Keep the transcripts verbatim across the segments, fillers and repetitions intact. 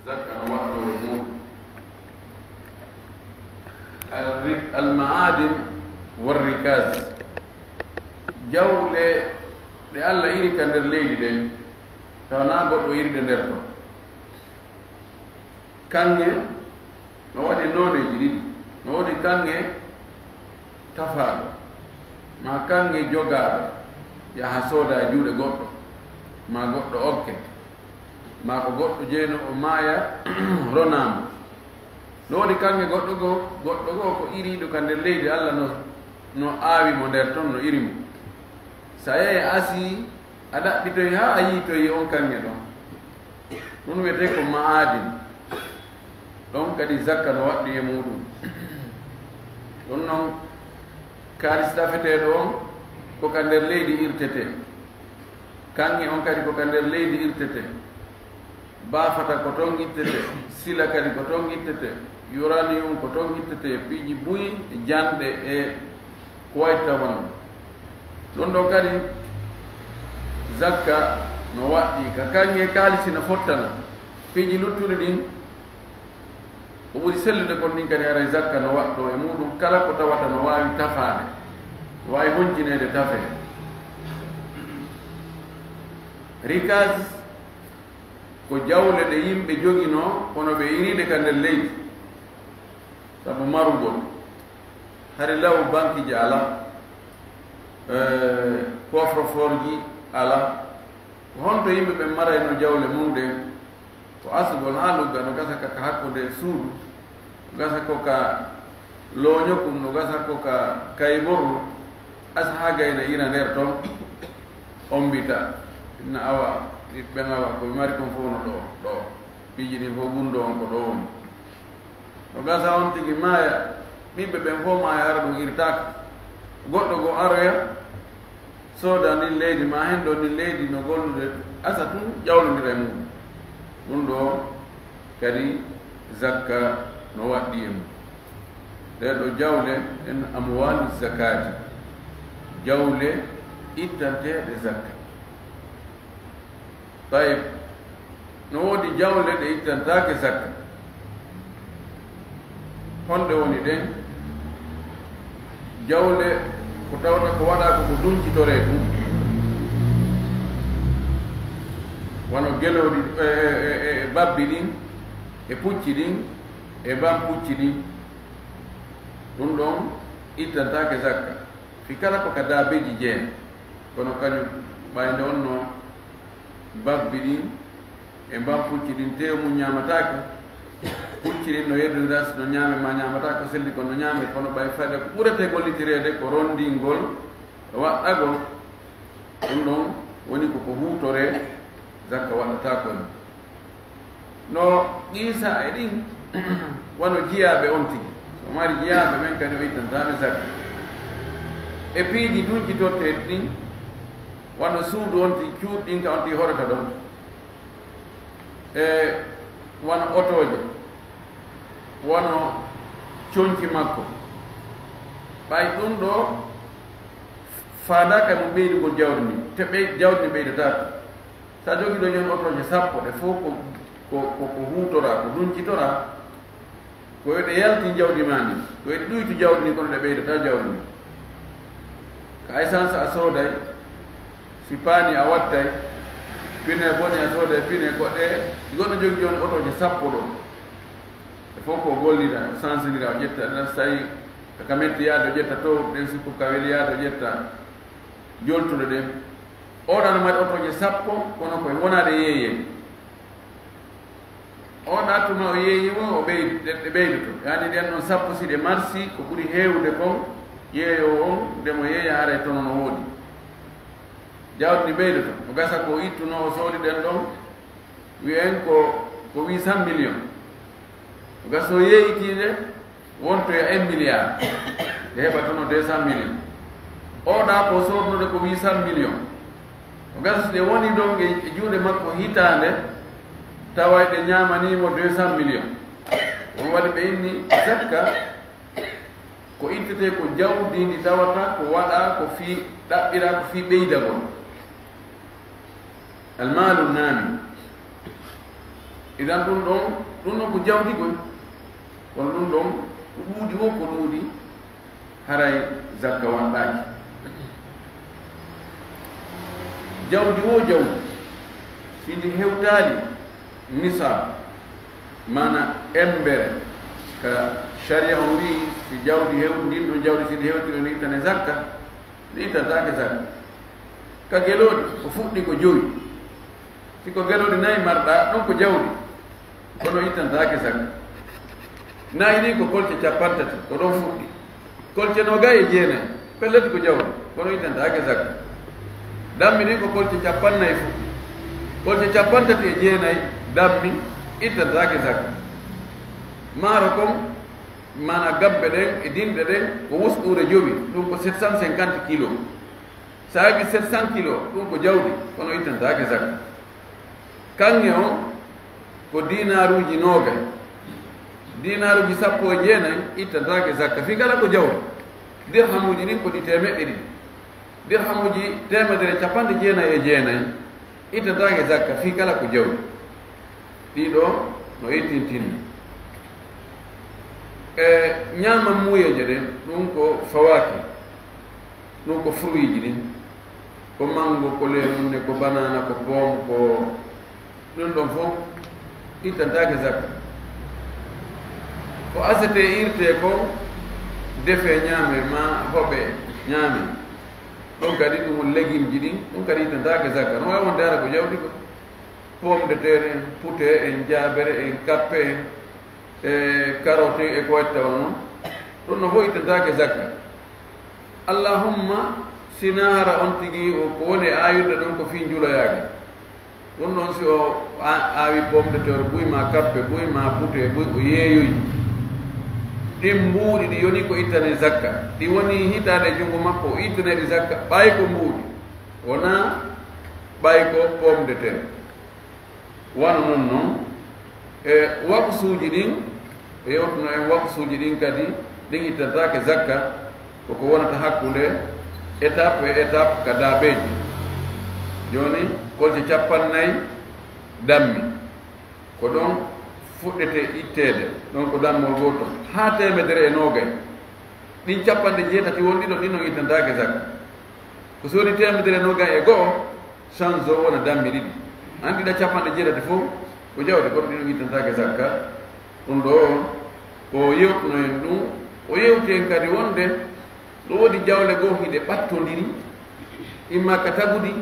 Zakka no waɗɗoo e muuɗum. Al-ri-, al-ma'adin war-rikaz. Jawle ɗe Alla iri ka nder leydi ɗen, tawa naa goɗɗo iri ɗe nder ton. Kaŋŋe no waɗi nooneeji ɗiɗi. No woodi kaŋŋe tafaaɗo, maa kaŋŋe jogaaɗo, yaha sooda e juuɗe goɗɗo, maa goɗɗo okke, maa ko goɗɗo jeyno o maaya, ronaa mo. No woodi kaŋŋe goɗɗo goo, goɗɗo goo ko iriiɗo ka nder leydi, Alla no, no aawi mo nder ton, no iri mo. Si a yahii a asii, a ɗaɓɓitoyi haa a yiitoyi on kaŋŋe ɗon. Ɗun wi'etee ko ma'adin. Ɗon kadi zakka no waɗɗi e muuɗum. Ɗun non, kaalis tafeteeɗo on, ko ka nder leydi irtetee. Kaŋŋe on kadi ko ka nder leydi irtetee. Baafata ko ton ittetee, sila kadi ko ton ittetee, uranium ko ton ittetee, piiji buy e janɗe e ko wayi tawon. Ɗun ɗon kadi zakka no waɗɗi ka kaŋŋe, kaalisi no fottana. Piiji luttuɗi ɗin, ko ɓuri sellude kon ɗin kadi haray zakka no waɗɗoo e muuɗum kala ko tawata no waawi tafaade, no waawi honjineede tafee. Rikaz ko jawle ɗe yimɓe joginoo, kono ɓe iriiɗe ka nder leydi, sabu marugol. Hari law bankiiji alaa, eh, coffre-fortji alaa. Ko honto yimɓe ɓen maraynoo jawle mun ɗen? Ko asugol haa lugga, no gasa ka, ka hakkunde suudu, no gasa ko ka looɲo kun, no gasa ko ka kayborru, asa haa gayna ira nder ton, ombita, inna awa, ɓen awa, ko ɓe mari kon fow no ɗoo, ɗoo. Piiji ɗin fow gunndoo on ko ɗoo woni. No gasa on tigi maaya, ɓiɓɓe ɓen fow maaya, hara ɗun irtaaka. Goɗɗo goo aroya, sooda ndin leydi, maa hen ɗoo ndin leydi no gollude, asa tun ƴawlondira e muuɗum. Ɗun ɗoo kadi zakka no waɗɗi e mum. Ɗee ɗoo jawle en amwaalu zakaati, jawle ittanteeɗe zakka. Tayyib, no woodi jawle ɗe ittantaake zakka. Honɗe woni ɗen? Jawle ko tawata ko waɗaa ko ko dunjitoree ɗum, wano gelooɗi, e, e, e, e babbi ɗin, e pucci ɗin, e bampucci ɗin. Ɗum ɗon ittantaake zakka. Fii kala ko ka daabeeji jeyaa, kono kañum ɓay nde wonnoo babbi ɗin e mbampucci ɗin, teewu mum ñaamataake. Pucci ɗin no yeddondira, si no ñaame maa ñaamataake, ko selli kon no ñaame, kono ɓay fayda ko ɓurete gollitireede ko ronndingol, waɗɗagol. Ɗum ɗon woni ko ko huutoree, zakka waɗɗataako e mum. No qiisa e ɗin, wano jiyaaɓe on tigi. So mari jiyaaɓe ɓen kadi o ittantaa ɓe zakka. E piiji dunjitorteeɗi ɗin, wano suudu on tigi, cuuɗi ɗin ka on tigi hoɗata ɗon. E wano otooje, wano conci makko. Ɓay ɗum ɗoo faandaaka e mo ɓeydugol jawdi ndin, te ɓey-, jawdi ndin ɓeydataako. Si a jogii ɗoo ñon otooje sappo, ɗe fow ko, ko, ko, ko huutoraa, ko duncitoraa, ko yo ɗe yaltin jawdi maa ndin, ko yo ɗe ɗuytu jawdi ndin, kono ɗe ɓeydataa jawdi ndin. Ka essence a sooday, si paani a wattay, pine boni a sooday, pine goɗɗe, si goɗɗo jogii jooni otooje sappo ɗoo, ɗe fow ko o gollira, o sansindira, o ƴetta, ɗen so tawii ka metti yaade, o ƴetta to, ɗen sikku ka weli yaade, o ƴetta joltuɗe ɗen. Oɗa no mari otooje sappo, kono ko e wonaade yeeyee. Oɗa tuma o yeeyii mo, o ɓeydi, ɗe, ɗe ɓeydoto. Yaani ɗen ɗon sappo si ɗe marsii, ko ɓuri heewude kon, yeeyoowo on, nde mo yeeya haray tono no woodi. Jawdi ndi ɓeydoto. O gasa ko ittunoo, o soodi ɗen ɗon, wi'en ko, ko huit cent millions. O gasa o yeeyitii nde, wontoya un milliard, ɓe heɓa tono deux cent millions. Oɗa ko soodude ko huit cent millions. O gasa si ɗe woni ɗon e, e juuɗe makko hitaande, tawa ɗe ñaamanii mo deux cent millions. Ɗum waɗi ɓe inni zakka ko ittetee ko jawdi ndi tawata ko waɗaa ko fii, ɗaɓɓiraa ko fii ɓeydagol. Almaalu naami. Idan ɗun ɗon, ɗun ɗon ko jawdi koy. Kono ɗun ɗon, ko ɗuuɗi woo ko ɗuuɗi, haray zakka waɗɗaaki. Jawdi woo jawdi, si ndi hewtaali nisaab, maana embere, ka shari'a on wi'i, si jawdi hew-, ndin ɗon jawdi, si ndi hewtiri, ndi ittane zakka, ndi ittantaake zakka. Ka gelooɗi, ko fuɗɗi ko jowi. Si ko gelooɗi nayi marɗaa, ɗon ko jawdi, kono ittantaake zakka. Nayi ɗin ko kolce cappanɗe tati, ko ɗon fuɗɗi. Kolce noogay e jeenay, pellet ko jawdi, kono ittantaake zakka. Dammi ɗin ko kolce cappannayi fuɗɗi. Kolce cappanɗe tati e jeenay dammi, ittantaake zakka. Maaro kon, maanaa gabbe ɗen e dinɗe ɗen, ko wusɗuure jowi, ɗun ko sept cent cinquante kilos. Si a heɓii sept cent kilos, ɗun ko jawdi, kono ittantaake zakka. Kaŋŋe on ko diinaaruuji noogay. Diinaaruuji sappo e jeenay ittantaake zakka. Fii kala ko jawdi. Dirhamuuji ɗin ko ɗi teemeɗɗe ɗiɗi. Dirhamuuji teemedere e cappanɗe jeenay e jeenay ittantaake zakka fii kala ko jawdi. Ɗii ɗoo no ittintinni. E ñaama muuyeeje ɗen, ɗun ko fawaakih. Ɗun ko fruitji ɗin. Ko mango, ko leemunne, ko banana, ko pomme, ko ɗun ɗon fow ittantaake zakka. Ko asetee, irtee kon, defee ñaamee, maa hoɓee ñaamee. Ɗon kadi ɗun woni legimji ɗin, ɗun kadi ittantaake zakka. No waawi wonde hara ko jawdi ko. Pomme de terre en, pute en, jaabere en, kappe en, e karote e ko watta on non. Ɗun no fow ittantaake zakka. Allahumma, si naa hara on tigi o ko woni e aawirde ɗon ko fii njuloyaade. Ɗun ɗon si o a-, aawi pomme de terre buy maa kappe, buy maa pute, buy o yeeyoyi. Ɗin mbuuɗi ɗi yoni ko ittane zakka. Ɗi woni hitaade e junngo makko, o ittane ɗi zakka, ɓay ko mbuuɗi. Wonaa ɓay ko pomme de terre. Wano non non, e waqsuuji ɗin, o yewtuno en waqsuuji ɗin kadi, ɗin ittantaake zakka, ko ko wonata hakkunde étape e étape ka daabeeji. Jooni, kolce cappannayi dammi, ko ɗon fuɗɗete itteede, ɗon ko dammol gootol, haa teemedere e noogay. Ɗin cappanɗe jeetati wonɗi ɗon, ɗin non ittantaake zakka. Ko soodi teemedere e noogay e go'o, sanzo wona dammi ɗiɗi. An ɗiɗa cappanɗe jeetati fow ko jawdi, kono ɗin non ittantaake zakka. Ɗun ɗoo, o yewtuno en ɗun, o yewti en kadi wonde no woodi jawle goo hiɗe ɓattondiri, imma ka tagudi,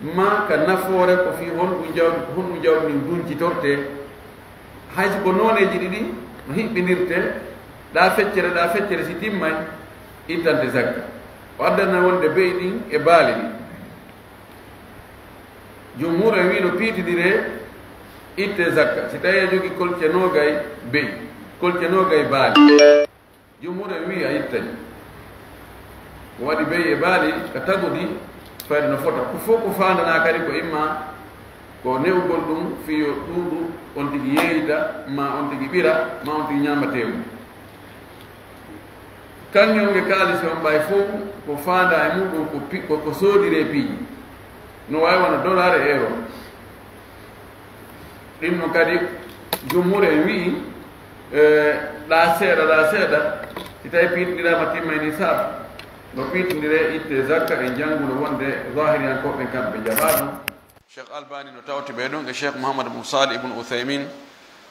maa ka nafoore, ko fii honɗun jawdi, ko honɗun jawdi ndin duncitortee. Hay si ko nooneeji ɗiɗi no hiɓɓindirtee, ɗaa feccere, ɗaa feccere si timmay, ittante zakka. O addanay wonde be'i ɗin e baali ɗin. Jumhur en wi'i no piitindiree ittee zakka. Si tawii a jogii kolce noogay be'i, kolce noogay baali. Jumhur en wi'i a ittay. Ko waɗi be'i e baali ka tagudi, fayde no fota. Ko fow ko faandanaa kadi ko imma ko ne'ugol ɗun fii yo ɗuuɗu, on tigi yeeyita, maa on tigi ɓira, maa on tigi ñaama teewu. Kaŋŋe on e kaalisi on ɓay fow ko faandaa e muɗum ko pi-, ko, ko soodiree piiji. No waawi wano dollar e euro. Ɗin non kadi jumhur en wi'i, e, ɗaa seeɗa, ɗaa seeɗa, si tawii piitindiraama timmay nisaab, no piitindiree ittee zakka. En jannguno wonde zaahiriyankooɓe ɓen kamɓe jaɓaa ɗum. Cheikh Albani no tawti ɓe ɗum e Cheikh Muhammad ibn Salih ibn Uthaymin,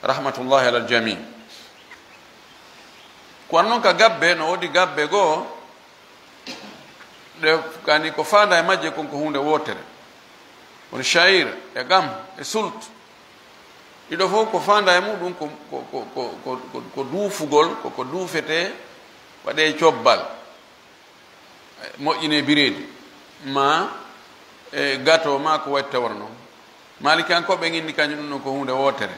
rahmatullahi alal jami. Kono non ka gabbe, no woodi gabbe goo, ɗe kani ko faandaa e majje kon ko huunde wootere. Woni sha'ir e qamh e sult. Ɗiɗo fof ko faandaa e muɗum ko, ko, ko duufugol, ko, ko duufetee, waɗee cobbal, moƴƴinee bireedi, maa e gato, maa ko waɗi tawra non. Maalikiyankooɓe ɓen inni kañum ɗum ɗon ko huunde wootere.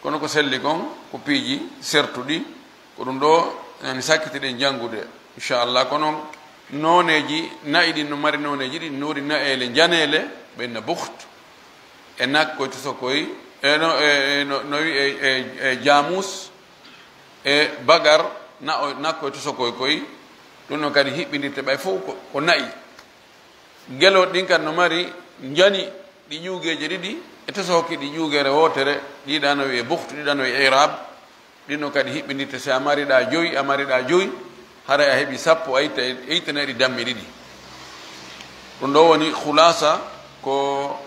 Kono ko selli kon, ko piiji sertuɗi, ko ɗum ɗo yani sakkitiɗen janngude, inchallah. Kono nooneeji na'i ɗin no mari nooneeji ɗiɗi, no woodi na'eele njaneele, ɓe inna bukht, e nakkoy tosokoy, e no, e, e no, no wi'e, e, e jaamuus, e bagar, na'o-, nakkoy tosokoy koy, ɗum ɗon kadi hiɓɓindirte ɓay fof ko, ko na'i. Gelooɗi ɗin kadi no mari njani ɗi ƴuugeeje ɗiɗi, E tosohoki ɗi ƴuugere wootere, ɗiɗa no wi'e bukhtu, ɗiɗa no wi'e i'raab, ɗin ɗon kadi hiɓɓindirte. Si a mariɗaa joyi, a mariɗaa joyi, haray a heɓi sappo, a itta, a ittana ɗi dammi ɗiɗi. Ɗum ɗoo woni khulaasa ko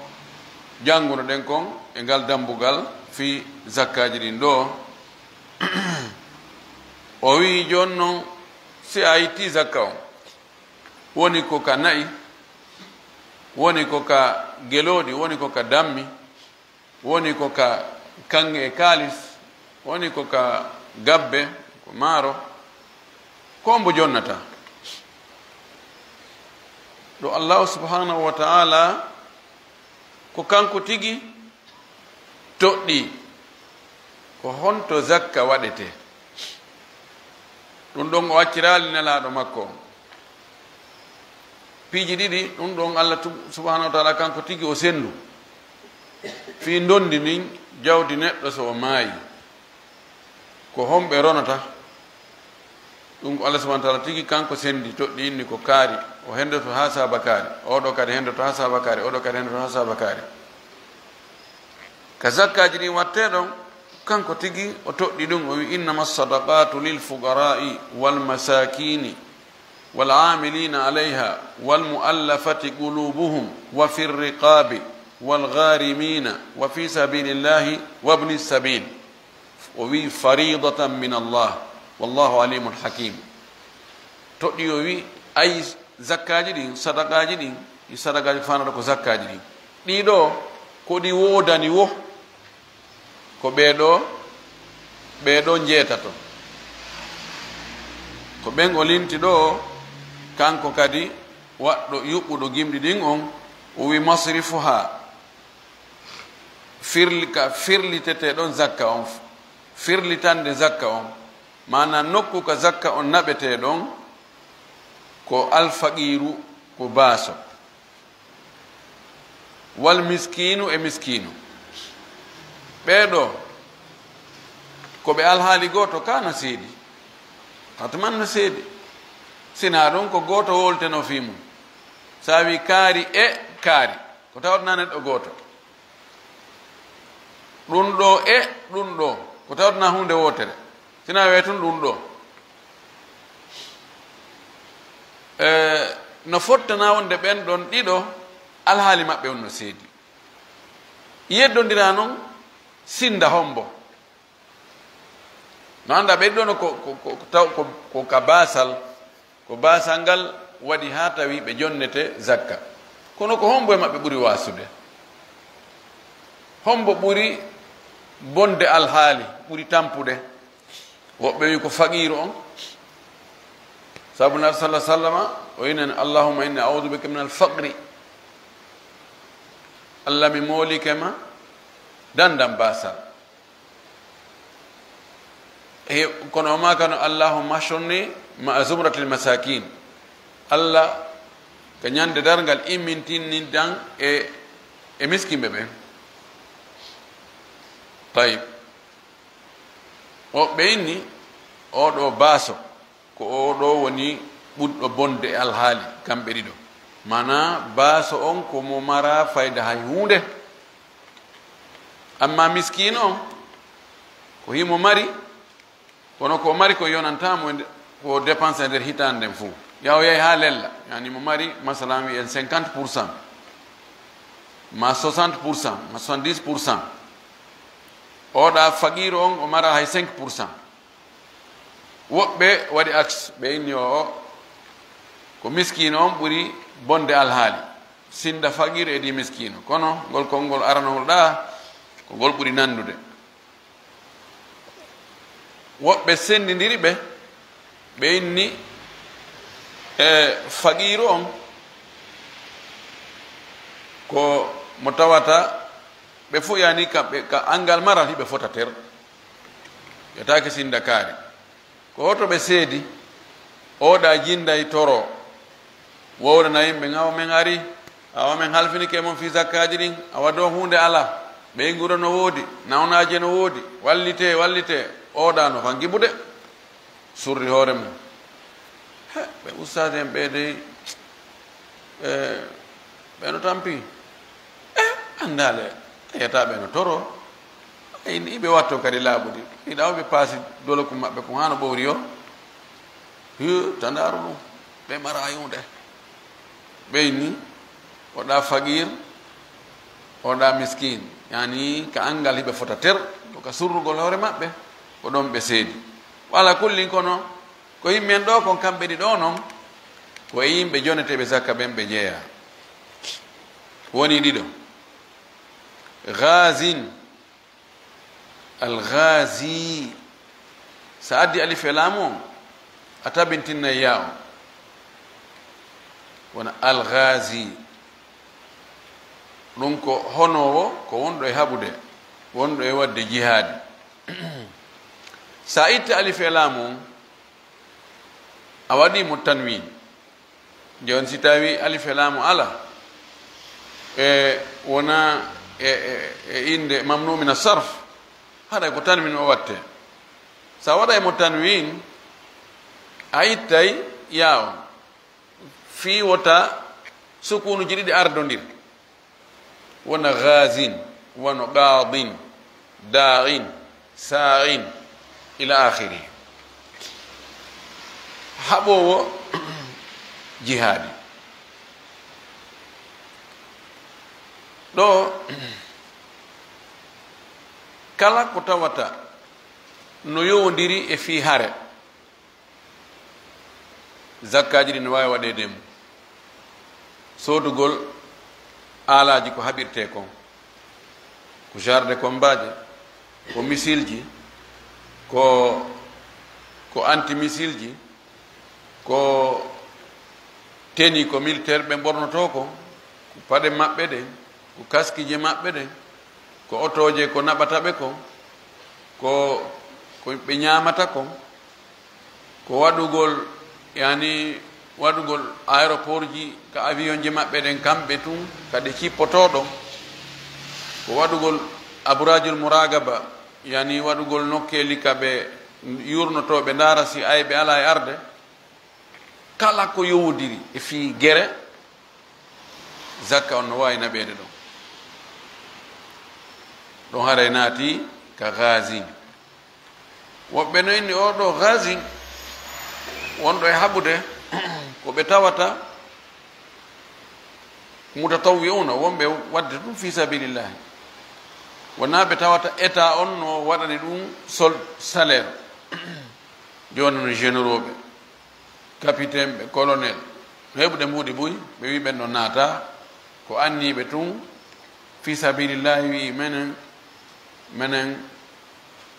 janngunoɗen kon e ngal dambugal fii zakkaaji ɗin ɗoo. O wi'i, jooni non, si a ittii zakka on, woni ko ka na'i, woni ko ka gelooɗi, woni ko ka dammi, woni ko ka kaŋŋe e kaalis, woni ko ka gabbe, ko maaro, ko hombo jonnata? Ɗo Allaahu subhaanahu wa ta'aalaa ko kanko tigi toɗɗii ko honto zakka waɗetee. Ɗum ɗon o acciraali Nelaaɗo makko on. Piiji ɗiɗi, ɗum ɗon Allah tu-, subhaanahu wa ta'aalaa kanko tigi o senndu. Fii ndondi ndin jawdi neɗɗo so o maayi, ko homɓe ronata? Ɗum ko Allah subhaanahu wa ta'aalaa tigi kanko senndi, toɗɗi inni ko kaari, o henndoto haa saaba kaari, oo ɗoo kadi henndoto haa saaba kaari, oo ɗoo kadi henndoto haa saaba kaari. Ka zakkaaji ɗin wattee ɗon, kanko tigi o toɗɗi ɗum, o wi'i, "Innama sadaqatu lil fuqara'i wal masakini wal amilina alayha wal mu'allafati qulubuhum wa fir riqabi wal gharimina wa fi sabilillahi wabni sabil." O wi'i, "Faridatan min Allah, wallahu alimun hakim." Toɗɗi o wi'i, ay, zakkaaji ɗin, sadaqaaji ɗin, ɗi sadaqaaji faanata ko zakkaaji ɗin. Ɗii ɗoo, ko ɗi woodani wo, ko ɓee ɗoo, ɓee ɗoo njeetato. Ko ɓen o linti ɗoo, kanko kadi waɗɗo yuɓɓuɗo gimɗi ɗin on, o wi'i, "Masrifuha." Firli-, ka firlitetee ɗon zakka on, firlitande zakka on, maanaa nokku ka zakka on naɓetee ɗon, ko alfaqiiru, ko baaso, wal miskiinu e miskiinu. Ɓee ɗoo, ko ɓe alhaali gooto, kaa no seedi? Hatuman no seedi. Sinaa ɗun, ko gooto wowltenoo fii mun. Si a wi'i kaari e kaari, ko tawata naa neɗɗo gooto. Ɗun ɗoo e ɗun ɗoo, ko tawata naa huunde wootere. Sinaa wi'ay tun ɗun ɗoo. E, no fottanaa wonde ɓen ɗon ɗiɗo, alhaali maɓɓe on no seedi. Yeddondiraa non, sinda hombo. No anndaa, ɓen ɗon ko, ko, ko, ko taw, ko, ko ka baasal, ko baasal ngal waɗi haa tawi ɓe jonnete zakka. Kono ko hombo e maɓɓe ɓuri waasude? Hombo ɓuri bonde alhaali, ɓuri tampude? Woɓɓe wi'i ko faqiiru on. Sabu Nabi sallallahu alaihi wasallama o innani, "Allahumma inni a'udhu bika min al-faqri." Allah, mi moolike ma dandam baasal. E, kono o maakano, "Allahumma hshurni ma'a zumratil masakin." Allah, ka ñande darngal immintinnin tan e, e miskinɓe ɓen. Tayyib. O ɓe inni, oo ɗoo baaso, ko oo ɗoo woni ɓurɗo bonde e alhaali, kamɓe ɗiɗo. Maanaa, baaso on ko mo maraa fayda hay huunde. Ammaa miskiino on, ko himo mari, kono ko o mari ko yonantaa mo e nde-, ko o dépense e nder hitaande nden fow. Yaa o yahi haa lella, yani mo mari, masalan, wi'en cinquante pour cent, ma soixante pour cent, ma soixante-dix pour cent. Oo ɗoo faqiiru on, o mara hay cinq pour cent. Woɓɓe waɗi aks, ɓe inni o, o, ko miskiino on ɓuri bonde alhaali, sinda faqiiru e di miskiino. Kono ngol konngol aranol ɗaa, ko ngol ɓuri nandude. Woɓɓe senndindiri ɓe, ɓe inni, e, faqiiru on ko mo tawata ɓe fof, yani, kamɓe ka anngal maral hiɓe fota ter. Yotaake sinda kaari. Ko hoto ɓe seedi, oo ɗaa jinday toro, wowlana yimɓe, "Awa men ari, awa men halfinike mon fii zakkaaji ɗin, awa ɗoo huunde alaa, ɓeynguure no woodi, nawnaaje no woodi, wallitee, wallitee." Oo ɗaa no fangi buɗe, surri hoore mum. He, ɓe ustaas en ɓee dey, e, ɓe no tampi. E, anndaale, Yetaaɓe no toro, ɓe watto kadi laaɓuɗi. Hiɗa o ɓe paasi doloku maɓɓe kon haa no ɓowri o. Yu, tandaaru ɗum, ɓe mara yuunde. Ɓey ni, o ɗa faqiir, o ɗa miskiin. Yani, ka anngal hiɓe fota ter, ko ka surrugol hoore maɓɓe, ko ɗon ɓe seedi. Wala kullin kono, ko yimɓe en ɗo kon kamɓe ɗiɗo non, ko e yimɓe joneteeɓe zakka ɓen ɓe jeeya. Woni ɗiɗo. Ghazin, al ghazi. Sa addi alif e laamu on, a tabintinnay yaa on. Wona al ghazi. Ɗum ko honoowo, ko wonɗo e haɓude, wonɗo e waɗde jihaadi. Sa itti alif e laamu on, a waɗi mo tanwin. Jooni, si tawi alif e laamu ala, e wona e, e, e innde mamnu min as-sarf, haɗay ko tanwin o watte. Sa waɗay mo tanwin, a ittay yaa on, fii wota sukuunuji ɗiɗi ardondir. Wona ghazin, wano qaadin, daa'in, saa'in, ila akhiri. Haɓoowo jihaadi. Ɗo, kala ko tawata no yowondiri e fii hare, zakkaaji ɗin no waawi waɗeede e mum. Soodugol aalaaji ko haɓirtee kon, ko char de combat je, ko missile ji, ko, ko anti-missile ji, ko tenue ko militaire ɓe ɓornotoo kon, ko paɗe maɓɓe ɗen, ko kaskije maɓɓe ɗen, ko otooje ko naɓata ɓe kon, ko, ko ɓe ñaamata kon, ko waɗugol, yani, waɗugol aéroport ji ka avion ji maɓɓe ɗen, kamɓe tun, ka ɗe cippotoo ɗon, ko waɗugol abrajul muragaba, yani, waɗugol nokkeeli ka ɓe yurnotoo, ɓe ndaara si ayɓe alaa e arde. Kala ko yowodiri e fii gere, zakka on no waawi naɓeede ɗon. Ɗon haray naati ka gazin. Woɓɓe no inni oo ɗoo gazin, wonɗo e haɓude, ko ɓe tawata mutatawwi'una, wonɓe waɗde ɗum fii sabilillahi. Wonaa ɓe tawata état on no waɗani ɗum sol-, salaire. Jooni no généraux ɓe, capitaine ɓe, colonel, no heɓude mbuuɗi buy, ɓe wi'i ɓen ɗon naata, ko anniiɓe tun fii sabilillahi, wi'i menen, menen,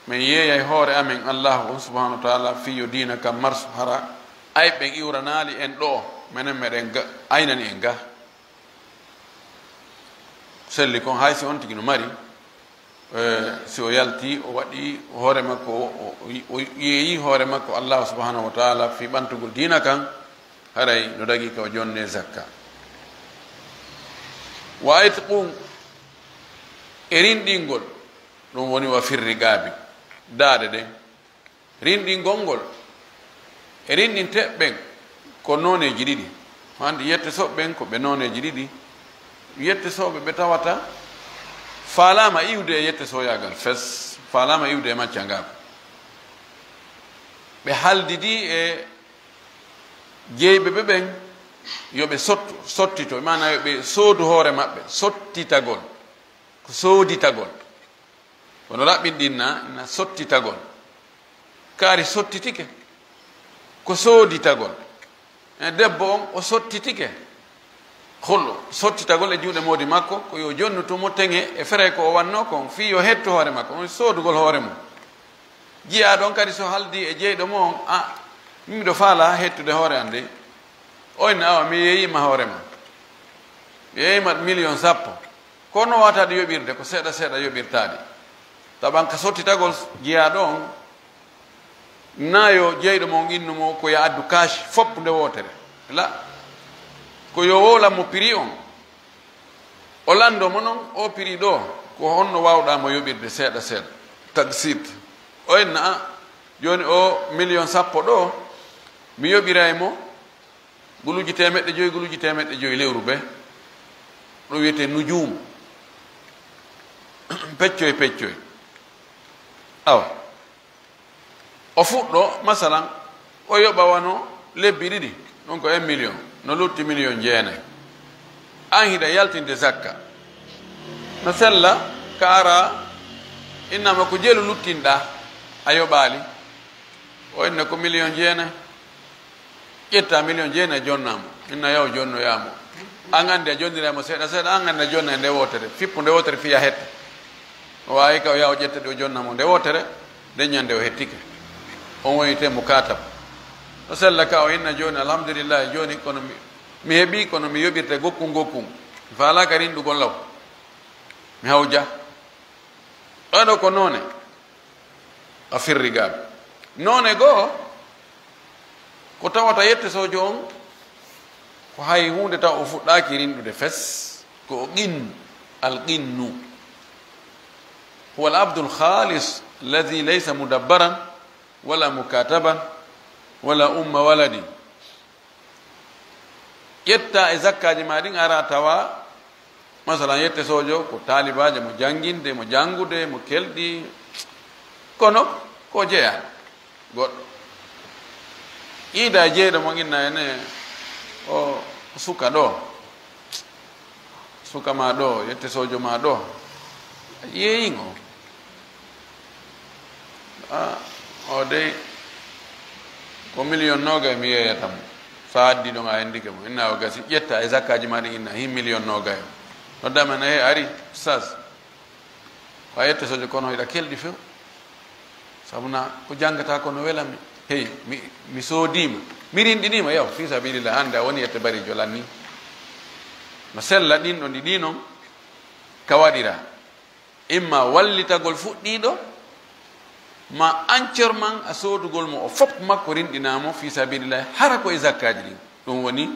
men yeeyay hoore amen Allahu on subhanahu wa taala fii yo diina kan marsu, hara ayɓe ɓen iwranaali en ɗoo, menen meɗen ga-, aynani en ga. Selli kon, hay si on tigi no mari, eh, si o yalti, o waɗi hoore makko, o, o, o yeeyi hoore makko Allah subhanahu wa taala fii ɓantugol diina kan, haray no dagii ka o jonnee zakka. Wa itqun, e rinɗingol, ɗum woni wa firri gaabi, daaɗe ɗen. Rinɗingol ngol, e rinɗinteeɓe ɓen ko nooneeji ɗiɗi. Hannde yettesoɓe ɓen ko ɓe nooneeji ɗiɗi. Yettesooɓe ɓe tawata faalaama iwde e yettesoyaagal fes, faalaama iwde e maccangaaku. Ɓe haldidii e jeyɓe ɓe ɓen yo ɓe sottu, sottito, maanaa yo ɓe soodu hoore maɓɓe, sottitagol. Ko sooditagol. Kono raɓɓinɗinna, na sottitagol. Kaari sottitike. Ko sooditagol. E debbo on, o sottitike. Hulɗo, sottitagol e juuɗe moodi makko, ko yo jonnutu mo teŋe e fere ko o wanno kon, fii yo hettu hoore makko, on soodugol hoore mum. Jiyaaɗo on kadi so haldi e jeyɗo mo on, a, min miɗo faala hettude hoore an de. O inna, awa, mi yeeyima hoore ma. Mi yeeyima million sappo. Ko no wata ɗi yoɓirde, ko seeɗa seeɗa yoɓirta ɗi. Taban ka sottitagol jiyaaɗo on, na yo jeyɗo mo on innu mo ko ya addu kaashi fof nde wootere. La, ko yo wowlan mo prix on. O lanndo mo non, o prix ɗo, ko honno waawɗa mo yoɓirde seeɗa seeɗa. Tagsit. O inna, a, jooni o million sappo ɗo, mi yoɓiray mo guluuji teemeɗɗe joyi, guluuji teemeɗɗe joyi lewru be. Ɗum wiyetee nujuum. peccoy peccoy. Awa, o fuɗɗo, masalan, o yoɓa wano lebbi ɗiɗi, ɗun ko un million, no lutti million jeenay. An hiɗa yaltinde zakka. No sella ka ara, innama ko jelu luttinɗaa, a yoɓaali. O inna ko million jeenay. Ƴetta million jeenay jonnaa mo. Inna yaw jonnoyaa mo. An anndi a jonndiray mo seeɗa seeɗa, an anndi a jonna e nde wootere. Fippu nde wootere fii a hetta. O waawi ka o yaha o ƴetta ɗi o jonna mo nde wootere, nden ɲande o hettike. On woni te mo kaatab. No sella ka o inna jooni, alhamdulillahi, jooni kono mi, mi heɓii kono mi yoɓirte gokkun gokkun. Mi faalaaka rinɗugol law. Mi hawja. Ɗoo ɗoo ko noone. A firri gaaɓe. Noone goo, ko tawata yette soojo on, ko hay huunde taw o fuɗɗaaki rinɗude fes, ko o qin, al qinnu. Huwa al abdul khalis, alladhi laysa mudabbaran, wala mukataban, wala umma waladi. Ƴetta e zakkaaji maa ɗin, ara tawa, masalan, yette soojo ko taalibaajo mo jannginde, mo janngude, mo kelɗi, kono ko jeyaa goɗɗo. Ida e jeyɗo mo inna ene o suka ɗoo, suka maa ɗoo, yette soojo maa ɗoo, a yeeyin o. Ah, o dey, ko miliyon noogay mi yeeyata mo. Fa addi ɗon a hendike mo. Inna o gasi, ƴetta e zakkaaji maa ɗin, inna hin miliyon noogay o. Nodda men, "He, ari, ustaz." Ko a yette soojo kono hiɗa kelɗi few. Sabu na ko janngata ko no wela mi. Hey, mi, mi soodiima. Mi rinɗiniima, yaw, fii sabilillah, hannde a woni yette barijo lanni. No sella ɗin ɗon ɗi ɗi non ka waɗira. Imma wallitagol fuɗɗiiɗo, ma ancor man a soodugol mo o fof makko rinɗinaa mo fii sabilillahi, hara ko e zakkaaji ɗin. Ɗum woni,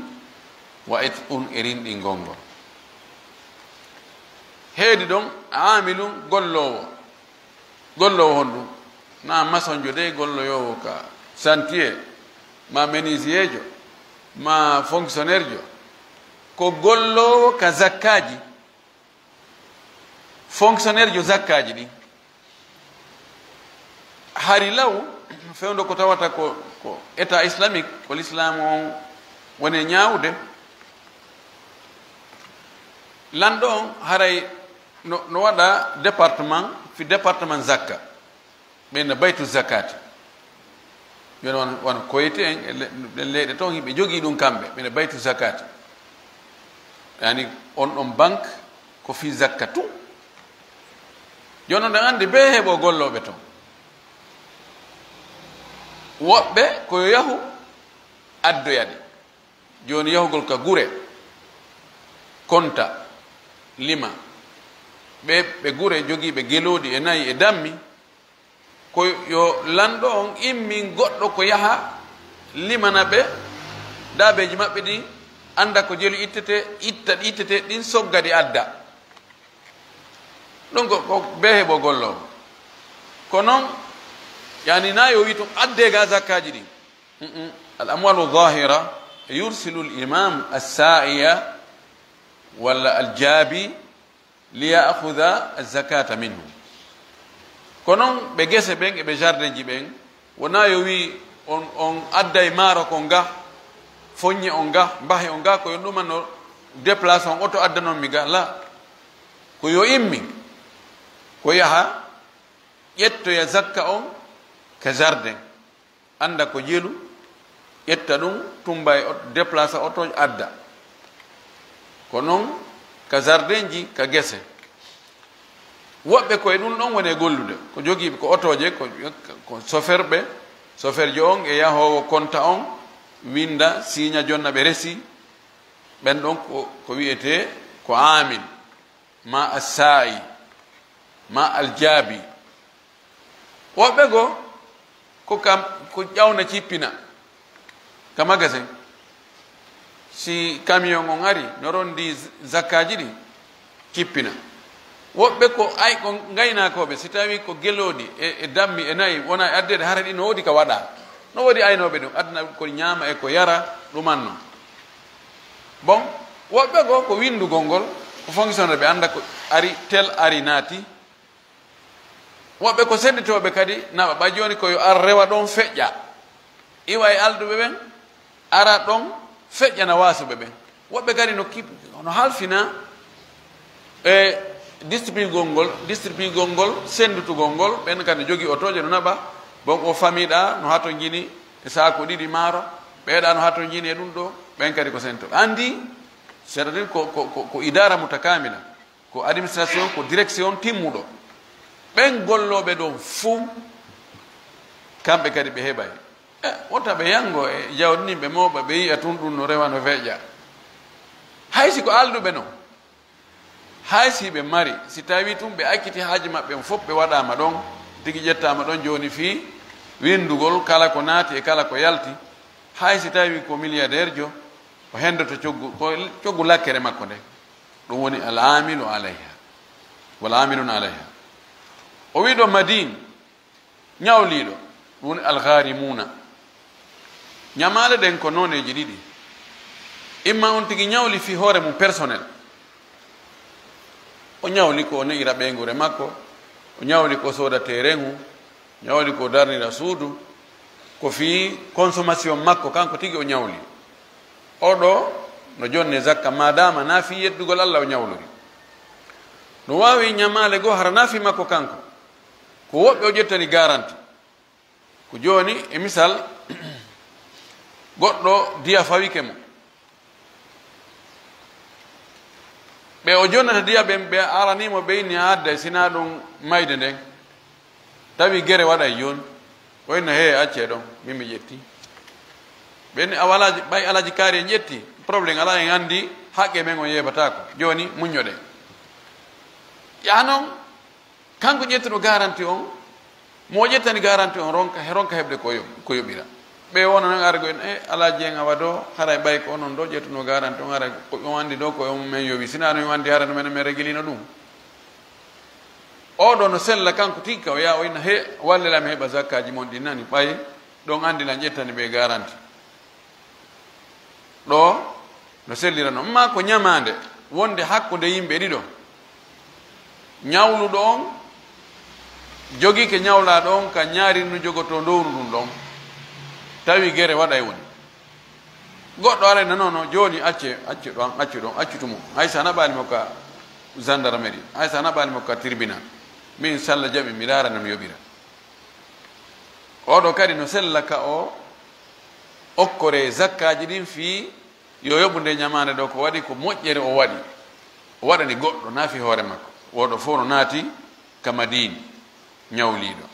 wa itqun e rinɗingol ngol. Heedi ɗon, aamilun golloowo. Golloowo honɗum? Na masonjo de golloowo ka chantier, ma menuisierjo, ma fonctionnaire jo. Ko golloowo ka zakkaaji. Fonctionnaire jo zakkaaji ɗin, hari law, fewndo ko tawata ko, ko État islamique, ko l'islam on woni e ñaawude. Lanɗo on haray no, no waɗa département, fi département zakka. Ɓen no baytu zakati. Ɓen wano, wano Koyte en, e le-, ɗen leyɗe ton, hiɓe jogii ɗum kamɓe, ɓen no baytu zakati. Yani, on ɗon banque ko fii zakka tun. Jooni, oɗon anndi bee heɓo gollooɓe ton. Woɓɓe ko yo yahu addoya ɗe. Jooni, yahugol ka gure, konta, lima. Ɓe, ɓe gure jogiiɓe gelooɗi e nayi e dammi, ko yo lanɗo on immin goɗɗo ko yaha limana ɓe daabeeji maɓɓe ɗin, annda ko jelu ittete, itta ɗi ittete ɗin, sogga ɗi adda. Ɗum ko, ko bee heɓo golloo. Ko non, yani, na yo wi' tun addee ga zakkaaji ɗin. Mm-mm. Al amwalu zahira, yursilu al imam as-sa'iya walla al jaabi li ya'khudha az-zakata minhu. Ko non ɓe gese ɓen e ɓe jardinji ɓen, wonaa yo wi' on, on adday maaro kon ga, foññe on ga, mbahe on ga, ko yo ɗumanno déplace on oto addanon mi ga, la. Ko yo immi, ko yaha ƴettoya zakka on ka jardin. Annda ko jelu, ƴetta ɗum, tumba e ot-, déplace oto, adda. Ko non ka jardinji, ka gese. Woɓɓe ko e ɗum ɗon woni e gollude. Ko jogiiɓe ko otooje, ko, ko chauffeur ɓe, chauffeur jo on e yahoowo konta on, winda, siiña, jonna ɓe resi. Ɓen ɗon ko, ko wi'etee ko aamil, ma assaa'i, ma aljaabi. Woɓɓe goo, ko kam, ko ƴawna cippina ka magasin. Si camion on ari, no rondi z-, zakkaaji ɗin, cippina. Woɓɓe ko ay, ko ngaynaakooɓe, si tawi ko gelooɗi e, e dammi e nayi, wona e addeede, hara ɗi no woodi ka waɗaa. No woodi aynooɓe ɗum, aduna ko ñaama e ko yara, ɗuman non. Bon, woɓɓe goo ko winndugol ngol, ko fonctionnaire ɓe annda ko ari, tel ari naati, Woɓɓe ko sennditooɓe kadi naɓa, ɓay jooni ko yo ar rewa ɗon feƴƴa, iwa e alduɓe ɓen, ara ɗon feƴƴana waasuɓe ɓen. Woɓɓe kadi no kip-, no halfina e distribugol ngol, distribugol ngol, sennditugol ngol, ɓen kadi no jogii otooje no naɓa, bon o famiɗa no hatonjini e saaku ɗiɗi maaro, ɓeeɗa no hatonjini e ɗum ɗo, ɓen kadi ko sento. Anndi, c'est-à-dire ko, ko, ko, ko idaara mutakamila. Ko administration, ko direction timmuɗo. Ɓen gollooɓe ɗon fuu, kamɓe kadi ɓe heɓay. E, wota ɓe yango e jawdi ndin, ɓe mooɓa, ɓe yi'a tun ɗun no rewa, no feƴƴa. Hay si ko alduɓe non, hay si ɓe mari, si tawi tun ɓe acciti haaji maɓɓe on fof, ɓe waɗaama ɗon, tigi ƴettaama ɗon jooni fii winndugol kala ko naati e kala ko yalti, hay si tawi ko milliardaire jo, o henndoto coggu, ko coggu lakkere makko nde. Ɗum woni al-aamilu alayha, wal-aamiluna alayha. O wii ɗo madin, ñawliiɗo, ɗum woni al-ghaarimuuna. Ñamaale ɗen ko nooneeji ɗiɗi. Imma on tigi ñawli fii hoore mum personnel. O ñawli ko o ne'ira ɓeynguure makko, o ñawli ko o sooda teerengu, ñawli ko o darnira suudu, ko fii consommation makko, kanko tigi o ñawli. Oo ɗoo no jonne zakka, maadaama naa fii yeddugol Alla o ñawlori. No waawi ñamaale goo hara naa fii makko kanko. Ko woɓɓe o ƴettani garanti. Ko jooni, e misal, goɗɗo diya fawike mo. Ɓe o jonnata diya ɓen, ɓe aranii mo, ɓe inni a adday, sinaa ɗum mayde nden. Tawi gere waɗay jooni. O inna, "Hee, accee ɗon, min mi ƴetti." Ɓe inni, "A walaa, ɓay Alaaji Kaari en ƴetti, problème alaa, en anndi haqqe men on yeebataako. Jooni, muññoɗen." Yaa non, kanko ƴettuɗo garanti on, mo o ƴettani garanti on, ronka, ronka heɓde ko yo-, ko yoɓira. Ɓe wona non argo en, "E, Alaaji en awa ɗoo, haray ɓay ko onon ɗoo ƴettuno garanti on, haray ko on anndi ɗoo ko on men yowi, sinaa no on anndi haray no men, men regilino ɗum." Oo ɗoo no sella kanko tigi ka, o yaa o inna, "He, wallilaa mi heɓa zakkaaji mon ɗin nani, ɓay ɗon anndi lan ƴettani ɓe garanti." Ɗoo no sellira non. Maa ko ñamaande wonde hakkunde yimɓe ɗiɗo. Ñawluɗo on jogiike ñawlaaɗo on ka ñaari nu jogotoo ndowru ndun ɗon. Tawi gere waɗay woni. Goɗɗo aray na, "Non, non, jooni acce, acce ɗon, accu ɗon, accu tumo." Hay so a naɓaali mo ka gendarmerie, hay so a naɓaali mo ka tribunal. Min salla jaɓi mi laara no mi yoɓira. Oo ɗoo kadi no sella ka o okkoree zakkaaji ɗin fii yo yoɓu nde ñamaande ɗoo, ko waɗi ko moƴƴere o waɗi. O waɗani goɗɗo, naa fii hoore makko. Oo ɗoo fow no naati ka Madiina, ñawliiɗo.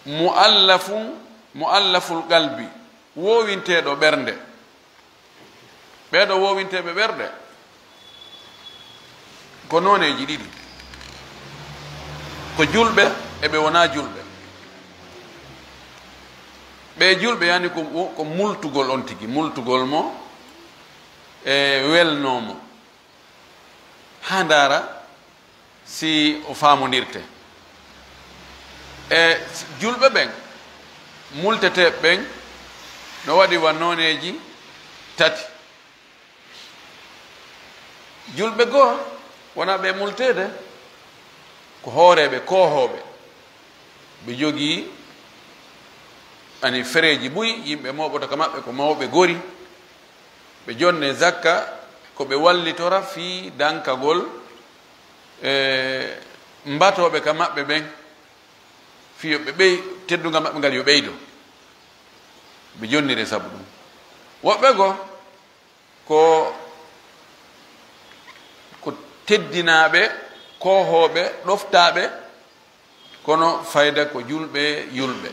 Mu'allafun, mu'allaful qalbi, woowinteeɗo ɓernde. Ɓee ɗoo woowinteeɓe ɓerɗe ko nooneeji ɗiɗi. Ko julɓe e ɓe wonaa julɓe. Ɓee julɓe yani ko, ko multugol on tigi, multugol mo e welnoo mo. Haa ndaara si o faamondirte. E julɓe ɓen, multeteeɓe ɓen, no waɗi wa nooneeji tati. Julɓe goo, wonaa ɓe multeede, ko hooreeɓe, koohooɓe. Ɓe jogii, ani, fereeji buy, yimɓe mooɓoto ka maɓɓe ko mawɓe gori. Ɓe jonne zakka, ko ɓe wallitora fii dankagol, e, mbatooɓe ka maɓɓe ɓen, fii yo ɓe ɓey-, teddungal maɓɓe ngal yo ɓeydo. Ɓe jonnire sabu ɗum. Woɓɓe goo, ko, ko teddinaaɓe, koohooɓe, ɗoftaaɓe, kono fayda ko julɓe, yulɓe.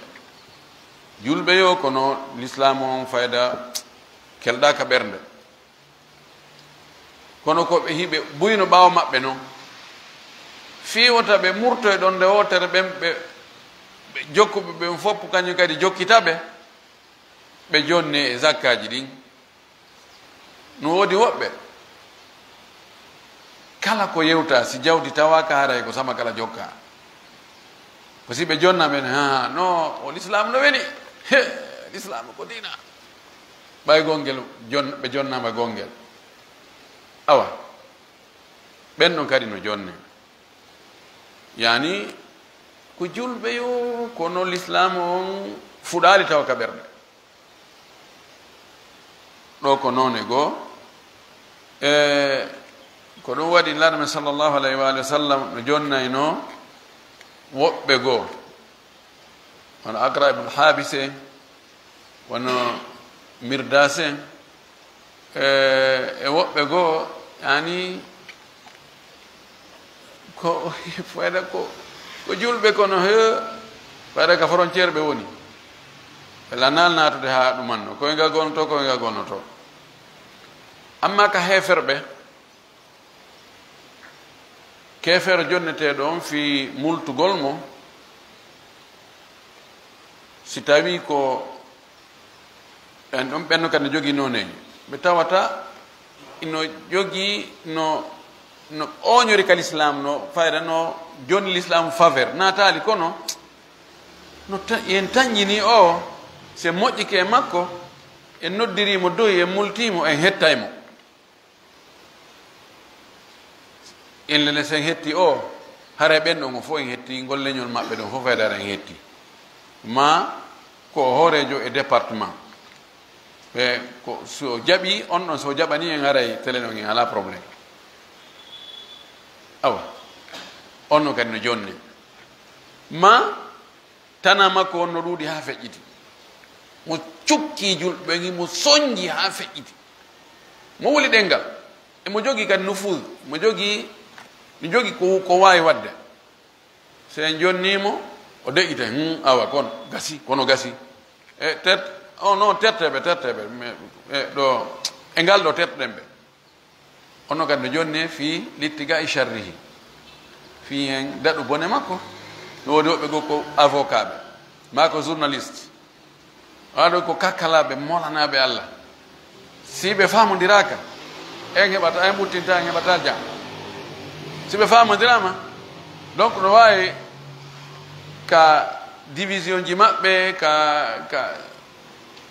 Julɓe yo, kono Lislaamu on fayda kelɗaa ka ɓernde. Kono ko ɓe hiɓe buyno ɓaawo maɓɓe non. Fii wota ɓe murto e ɗon nde wootere ɓen ɓe, ɓe jokkuɓe ɓen fof kañum kadi jokkita ɓe, ɓe jonne e zakkaaji ɗin. No woodi woɓɓe, kala ko yewta, si jawdi tawaaka, haray ko sama kala jokka. Ko si ɓe jonna men, "Ha, no, o Lislaam no weli? He, Lislaam ko diina." Ɓay gongel jon-, ɓe jonnaama gongel. Awa, ɓen ɗon kadi no jonne. Yani, ko julɓe yo, kono lislaamu on fuɗaali tawa ka ɓerɗe. Ɗoo ko noone goo. E ko ɗum waɗi Nulaaɗo men sallallahu alayhi wa alihi wa sallam no jonnaynoo woɓɓe goo, hono Aqra ibn Haabis en, wano Mirdas en, e, e woɓɓe goo, yani, ko fayda ko, ko julɓe kono he, fayda ka frontière ɓe woni. Ɓe lannaali naatude haa ɗumanno. Koyngal gonotoo, koyngal gonotoo. Amma ka heeferɓe, keefeero jonneteeɗo on fii multugol mo, si tawii ko en ɗon ɓenno kadi no jogii nooneeji, ɓe tawata ino jogii no, no ooñori ka lislaam, no fayda no jonni lislaam faveur naataali, kono no ta-, en tanƴinii o, si en moƴƴike e makko, en noddirii mo doy, en multii mo, en hettay mo. Ille ne, si en hetti o, haray ɓen ɗon o fof en hetti, ngol leñol maɓɓe ɗon fof, haray en hetti. Ma ko o hooreejo e département. Ɓe ko, si o jaɓi, on ɗon, si o jaɓani en, haray telen on en alaa problème. Awa, on ɗon kadi no jonni. Ma Tanaa makko on no ɗuuɗi haa feƴƴiti. Mo cukki julɓe ɓen, mo sonji haa feƴƴiti. Mo wuli ɗemngal. E mo jogii kadi nufuz. Mo jogii, mo jogii ko, ko waawi waɗde. Si en jonnii mo, o deƴƴitay. Hmm, awa, kono gasi, kono gasi. E tet-, o no terteɓe, terteɓe. Mais, e ɗo, e ngal ɗo terteɗen ɓe. Ono kadi no jonnee fii littiqaa'i sharrihi. Fii hen daɗu bone makko. No woodi woɓɓe goo ko avocat ɓe, maa ko journaliste. Maa ɗo ko kakkalaaɓe, molanaaɓe Alla. Si ɓe faamondiraaka, en heɓata, en ɓuttinta, en heɓata jam. Si ɓe faamondiraama, donc no waawi ka division ji maɓɓe, ka, ka,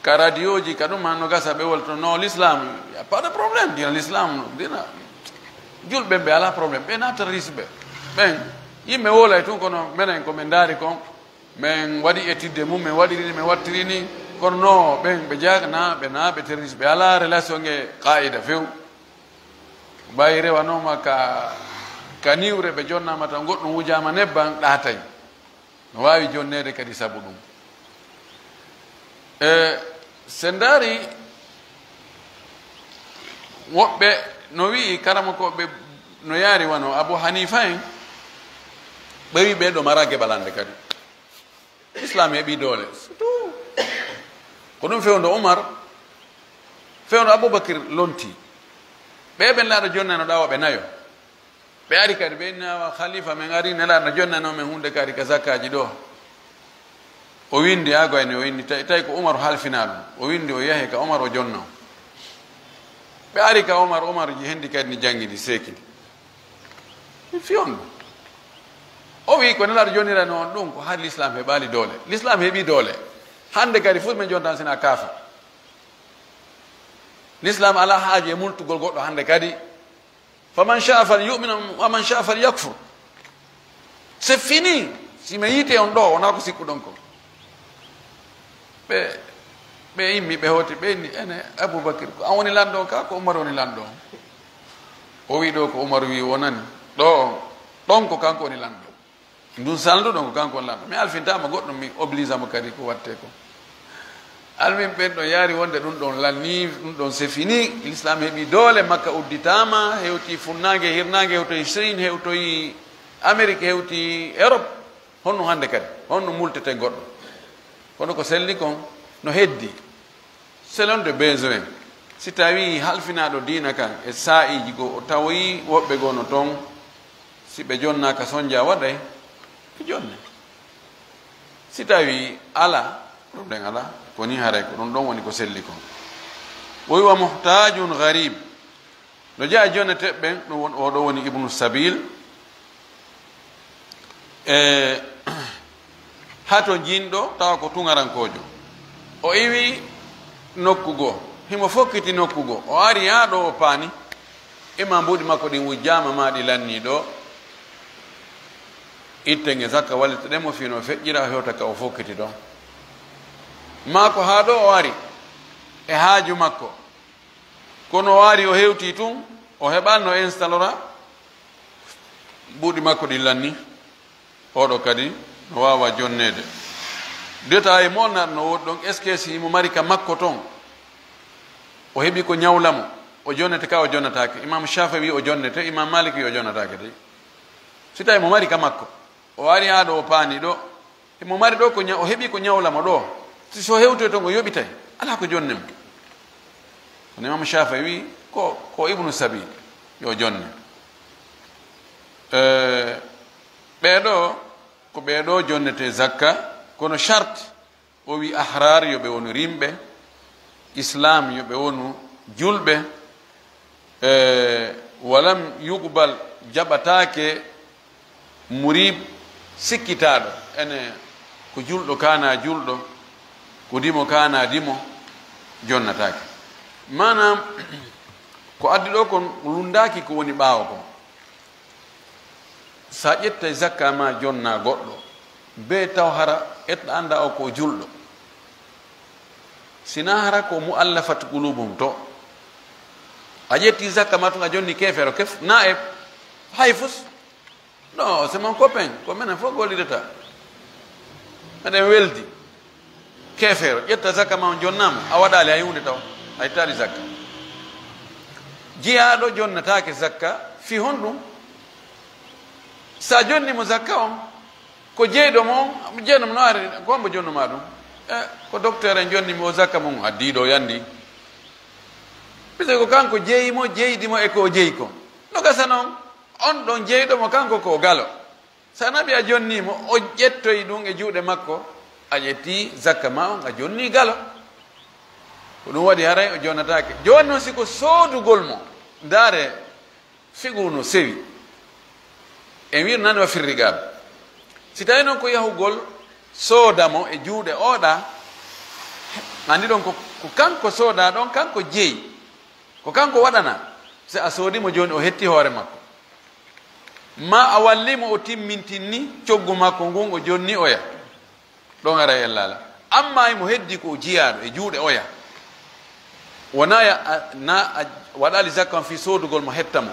ka radioji, ka ɗum, no gasa ɓe wolto, "Non, l'islam, y a pas de problème, diina l'islam, diina, julɓe ɓe alaa problème, ɓe na terroriste ɓe. Ɓen, yimɓe wolay tun, kono menen ko men ndaari kon, men waɗi étude mum, men waɗiri ni, men wattiri ni, kono non, ɓen ɓe jaaka na, ɓe na, ɓe terroriste, ɓe alaa relation e qaida few." Ɓay rewanooma ka, ka niwre, ɓe jonnaama tan, goɗɗum wujaama nebban, ɗaatay. No waawi jonneede kadi sabu ɗum. E, si en ndaari, woɓɓe no wi'i, karamokooɓe no yaari wano Abu Hanifa en, ɓe wi'i ɓee ɗoo maraa geɓal hannde kadi. Islam heɓii doole. Surtout, ko ɗum fewndo Umar, fewndo Abubakir lontii. Ɓee ɓen Nelaaɗo jonnano ɗawo ɓe nayo. Ɓe ari kadi, ɓe inni, "Awa, khalifa, men ari, Nelaaɗo no jonnanoo men huunde kadi ka zakkaaji ɗoo." O winndi, haa goyne, o winndi, tawi, tawi ko Umaru halfinaa ɗum. O winndi, o yahi ka Umaru, o jonnoo. Ɓe ari ka Umaru, Umaru hendi kadi ni janngidi, seekidi. Mi fiyon ɗum. O wi'i ko Nelaaɗo jonniranoo on ɗum, ko haa Lislaam heɓaali doole. Lislaam heɓii doole. Hannde kadi fof men jontan sina kaafa. Lislaam alaa haaju e multugol goɗɗo hannde kadi. "Faman sha'a falyu'min wa man sha'a falyakfur." C'est fini. Si mi yiite on ɗoo, wonaa ko sikkuɗon ko. Ɓe, ɓe immi, ɓe hooti, ɓe inni, "Ene, Abubakir, ko an woni lanɗo on ka, ko Umar woni lanɗo on?" O wi'i, "Ɗoo ko Umar wi'i wonani. Ɗoo, ɗon ko kanko woni lanɗo." Ndun salndu ɗon ko kanko lanɗo. Mi alfintaama goɗɗum, mi oblige mo kadi ko watte ko. Almin ɓen ɗon yaari wonde ɗum ɗon lannii, ɗum ɗon c'est fini. L'islam heɓi doole, Makka udditaama, hewti funnaange, hirnaange, hewtoyi Chine, hewtoyi Amérique, hewti Europe. Honno hannde kadi? Honno multeten goɗɗo? Kono ko selli kon no heddi. Selon de besoin, si tawii halfinaaɗo diina kan e saa'iiji goo, o tawoyi woɓɓe goo no ton, si ɓe jonnaaka, sonja waɗay, ɓe jonne. Si tawii alaa, problème alaa, ko nii haray ko ɗum ɗon woni ko selli kon. O wi'i, "Wa muhtaajun gharib." No jeyaa jonneteeɓe ɓen, ɗum won, oo ɗoo woni Ibnu Sabil. E hato jinɗo, tawa ko tungarankoojo. O iwi nokku goo, himo fokkiti nokku goo. O ari haa ɗoo o paani, ima mbuuɗi makko ɗin wujjaama maa ɗi lannii ɗoo. Itten e zakka wallitoɗen mo fii no feƴƴira, o hewta ka o fokkiti ɗon. Maa ko haa ɗoo o ari e haaju makko, kono o ari o hewtii tun, o heɓaali no instalora, buuɗi makko ɗin lanni, oo ɗoo kadi no waawaa jonneede. Détail mo naatno woodi ɗon, est-ce que si himo mari ka makko ton, o heɓi ko ñawla mo, o jonnete ka o jonnataake? Imaamu Shaafi'i wi'i o jonnete, Imaamu Maalik wi'i o jonnataake dey. Si tawii himo mari ka makko, o ari haa ɗoo, o paani ɗoo, himo mari ɗoo ko ña-, o heɓi ko ñawla mo ɗoo. Si, si o hewtoyi ton, o yoɓitay, alaa ko jonne mo. Kono Imaamu Shaafi'i wi'i ko, ko Ibnu Sabiil, yo jonne. Eh, ɓee ɗoo, ko ɓee ɗoo jonnete zakka, kono sharti, o wi'i ahraar yo ɓe wonu rimɓe, Islaam yo ɓe wonu julɓe, e walam yuqbal jaɓataake murib sikkitaaɗo, ene ko julɗo kaana julɗo, ko dimo kaana dimo, jonnataake. Maanaam, ko addi ɗoo kon, o lunndaaki ko woni ɓaawo kon. Sa ƴettay zakka ma jonna goɗɗo, bee taw hara eɗɗa annda o ko julɗo. Sina hara ko mu'allafat qulubuhum to. A ƴetti zakka ma tun a jonni kefero kef, na e hay fus. Non, c'est mon copain, ko menen fof gollidata. Meɗen weldi. Keefeero, ƴetta zakka ma on jonnaama, a waɗaali hay huunde taw, a ƴettaali zakka. Jiyaaɗo jonnataake zakka, fii honɗum? Sa jonni mo zakka on, ko jeyɗo mo on, jeyɗo mo no ari, ko hombo jonnu ma ɗum? E, ko docteur en jonni mi o zakka mum, addi ɗo yandi. Puisque ko kanko jeyi mo, jeydi mo e ko o jeyi kon. No gasa non, on ɗon jeyɗo mo kanko ko o galo. Sa naɓi a jonnii mo, o ƴettoyi ɗum e juuɗe makko, a ƴettii zakka ma on, a jonnii galo. Ko ɗum waɗi haray o jonnataake. Jooni non, si ko soodugol mo, ndaare, fiqhu no sewi. En wi'no nani wa firriqaab. Si tawii non ko yahugol sooda mo e juuɗe oɗa, anndi ɗon ko, ko kanko sooda ɗon, kanko jeyi. Ko kanko waɗana. Si a soodi mo jooni, o hetti hoore makko. Ma a walli mo o timmintinni coggu makko ngun, o jonni oya. Ɗon ara e ellala. Amma himo heddi ko o jiyaaɗo e juuɗe oya. Wona ya, a, na a waɗali zakka on fii soodugol mo hetta mo.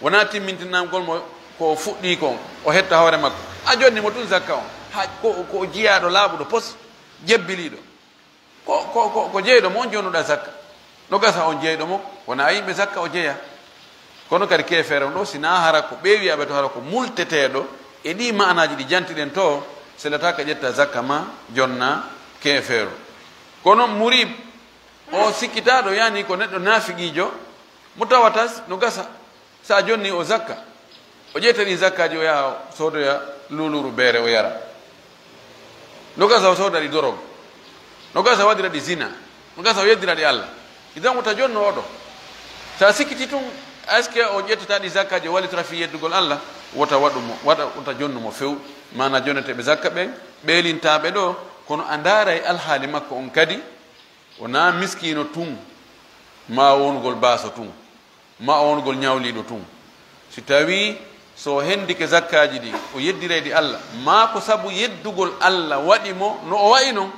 Wona timmintinangol mo ko o fuɗɗii kon, o hetta hoore makko. A jonni mo tun zakka on. Ha, ko, ko o jiyaaɗo laaɓuɗo pos, jebbiliiɗo. Ko, ko, ko, ko jeyɗo mo on jonnuɗaa zakka. No gasa on jeyɗo mo, wona yimɓe zakka o jeya. Kono kadi keefeero on ɗo, si naa hara ko ɓe wi'a ɓe to hara ko multeteeɗo e ɗii ma'anaaji ɗi jantiɗen to, selataa ka ƴetta zakka ma jonna keefeero. Kono murib o sikkitaaɗo, yani ko neɗɗo naafiqiijo, mo tawata no gasa. Sa jonni o zakka, o ƴetta ɗin zakkaaji, o yaha o soodoya luuluuru beere, o yara. No gasa o sooda ɗi dorog. No gasa o waɗira ɗi zina. No gasa o yeddira ɗi Allah. Idan wota jonno oɗo. Sa sikkiti tun, est-ce que o ƴettata ɗi zakkaaji, o wallitata fii yeddugol Allah? Wota waɗu mo, wata, wota jonnu mo few. Maana jonneteeɓe zakka ɓen, ɓeelintaaɓe ɗo, kono a ndaaray alhaali makko on kadi. Wonaa miskiino tun, maa wonugol baaso tun, maa o wonugol ñawliiɗo tun. Si tawii so o hendike zakkaaji ɗi, o yeddiray ɗi Allah, maa ko sabu yeddugol Allah waɗi mo no o wa'i non,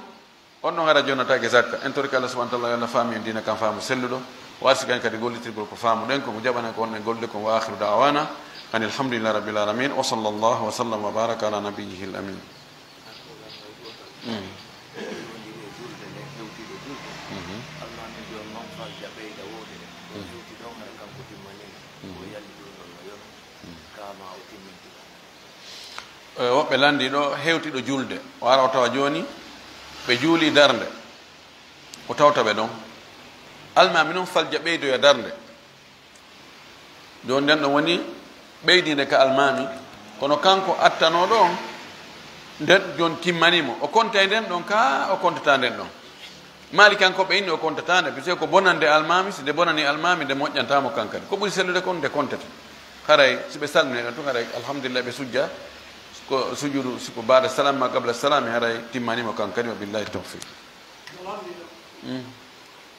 on ɗon hara jonnataake zakka. En torike Allah subhanahu wa ta'ala, yo Allah faami en diina kan faamu selluɗo, o arsika en kadi gollitirgol ko faamuɗen, ko mo jaɓana ko wonɗen gollude kon. Wa akhiru da'wana anil hamdulillahi rabbil alamin. Wa sallallahu wa sallam wa baraka ala nabiyyihil amin. Mm. Wondiɓe julde nden hewtiiɗo julde. Mhm. Almaami Joon non Fal Jaɓeyda Woodere. Ɗon hewti ɗon hara kanko timmanino. Ko yalli ɗum ɗon no yono. Kaa ma o timmintina. E, woɓɓe lanndii ɗo hewtiiɗo julde. O ara o tawa jooni ɓe juulii darnde. O tawta ɓe ɗon. Almaami non Fal Jaɓeydoya darnde. Jooni nden ɗon woni ɓeydiinde ka almaami, kono kanko attanooɗo on, nden jooni timmanii mo. O kontay nden ɗon ka o kontataa nden ɗon. Maali kanko ɓe inni o kontataa nde, puisque ko bonande almaami, si nde bonanii almaami, nde moƴƴantaa mo kankadi. Ko ɓuri sellude kon nde kontete. Haray si ɓe salminii ɗon tun, haray alhamdulillah ɓe sujja, ko sujudu, si ko baada salam ma qabla salami, haray timmanii mo kankadi, wa billahi tawfiq. Mm.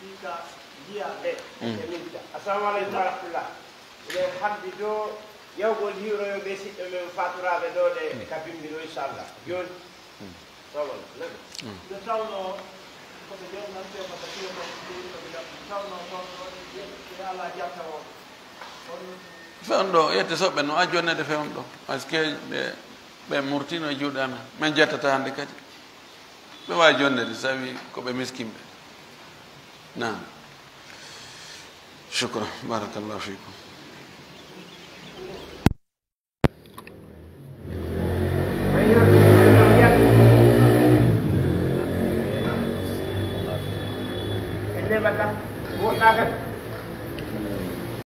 Fii ka jiyaa ɓe, mm, e minta. Assalamu aleykum wa rahmatullah. Miɗen habbi to Yawgol hiwroyo ɓe siɗɗo men faturaaɓe ɗo ɗe ka bimbi ɗo, inchallah. Jooni, sawon, nabi. Nde tawnoo ko ɓe jonnante ko ɓe fiya ko ɓe tawnoo kon ɗo ɓe alaa jatta o. Fewndo, yette soɓɓe no a jonnede fewndo. Parce que ɓe, ɓe murtino e juuɗe amen. Men jettata hannde kadi. Ɓe waawi jonnede, sabi ko ɓe miskinɓe. Naam. Shukran. Barakallahu fikum.